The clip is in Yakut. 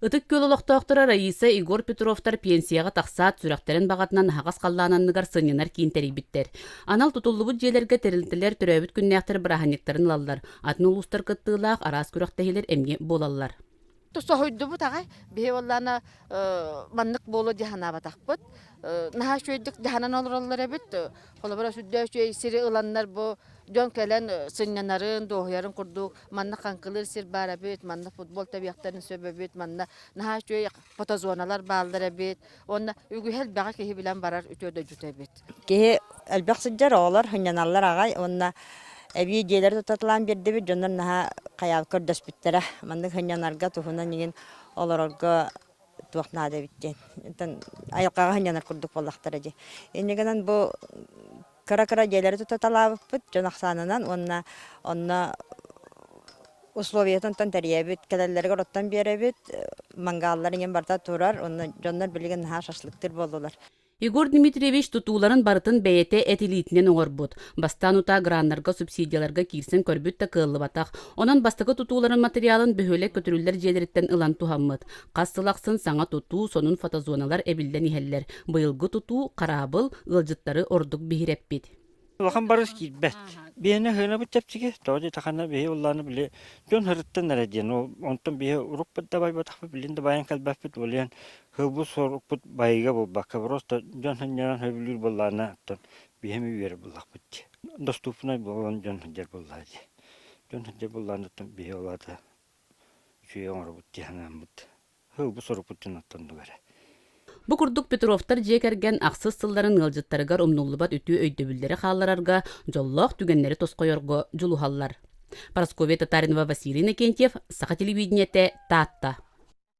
Ытык Күөл олохтоохторо Раиса, Егор Петровтар пенсияҕа тахсаат, сүрэхтэрин баҕатынан аһаҕас халлаан анныгар сынньанар киин тэрийбиттэр. Анал тутуллубут дьиэлэргэ тэрилтэлэр төрөөбүт күннээхтэр бырааһынньыктарын ылаллар, атын улуустар кыттыылаах араас күрэхтэһиилэр эмиэ буолаллар. Соһуйдубут аҕай. Биһи буоллаана маннык буолуо дии санаабатахпыт. Наһаа үчүгэйдик дьаһанан олороллор эбит. Холобура, сүрдээх үчүгэй сири ыланнар бу дьон кэлэн сынньанарын, дуоһуйарын курдук манна хаҥкылыыр сир баар эбит, манна футбол тэбиэхтэрин сөп эбит, манна наһаа үчүгэй фотозоналар бааллар эбит. Уонна үгүһэ элбэҕи киһи билэн барар үтүө дойдута эбит. Киһи элбэх сылдьар, оҕолор сынньаналлар аҕай уонна эбии дьиэлэри тутаталаан биэрдибит, дьоннор наһаа хайаал көрдөспүттэрэ. Маннык сынньанарга туһунан иҥин олорорго туох наада эбит диэн. Оттон айылҕаҕа сынньанар курдук буоллахтара дии. Инньэ гынан бу кыра-кыра дьиэлэри тутаталаабыппыт дьон ахсаанынан уонна онно условиятын тэрийэбит, кэлэллэригэр оттон биэрэбит, мангааллар иҥин барыта турар, онно дьоннор билигин наһаа шашлыктыыр буоллулар. Егор Дмитриевич тутууларын барытын бэйэтэ эт илиитинэн оҥорбут. Бастаан утаа граннарга, субсидияларга киирсэн көрбүт да кыаллыбатах. Онон бастакы тутууларын матырыйаалын бөһүөлэк көтүрүллэр дьиэлэриттэн ылан туһаммыт. Хас сыл ахсын саҥа тутуу, сонун фотозоналар эбиллэн иһэллэр. Быйылгы тутуу, хараабыл, ыалдьыттары ордук биһирэппит. Улахан барыс киирбэт. Биһиэнэ сыанабыт чэпчэки, тоҕо диэтэххинэ биһи уллааны били дьон сырыттан эрэ диэн, ол онтон биһи урукпут да байбатахпыт, билин да байан кэлбэппит, ол иһин сылбыт сорукпут байыга буолбакка, просто дьон сынньанан сөбүлүүр буоллаҕына, оттон биһи эмиэ үөрэр буоллахпыт дии. Доступнай буолан дьон сылдьар буоллаҕа дии. Дьон сылдьар буоллаҕына, оттон биһи ол аата үчүгэй оҥоробут дии санааммыт. Һылбы сорукпут дьон оттон дуга эрэ. Бу курдук Петровтар дьиэ кэргэн ахсыс сылларын ыалдьыттарыгар умнуллубат үтүө өйдөбүллэри хаалларарга, дьоллоох түгэннэри тосхойорго дьулуһаллар. Парасковья Татаринова, Василий Иннокентьев, Саха телевидениетэ, Таатта.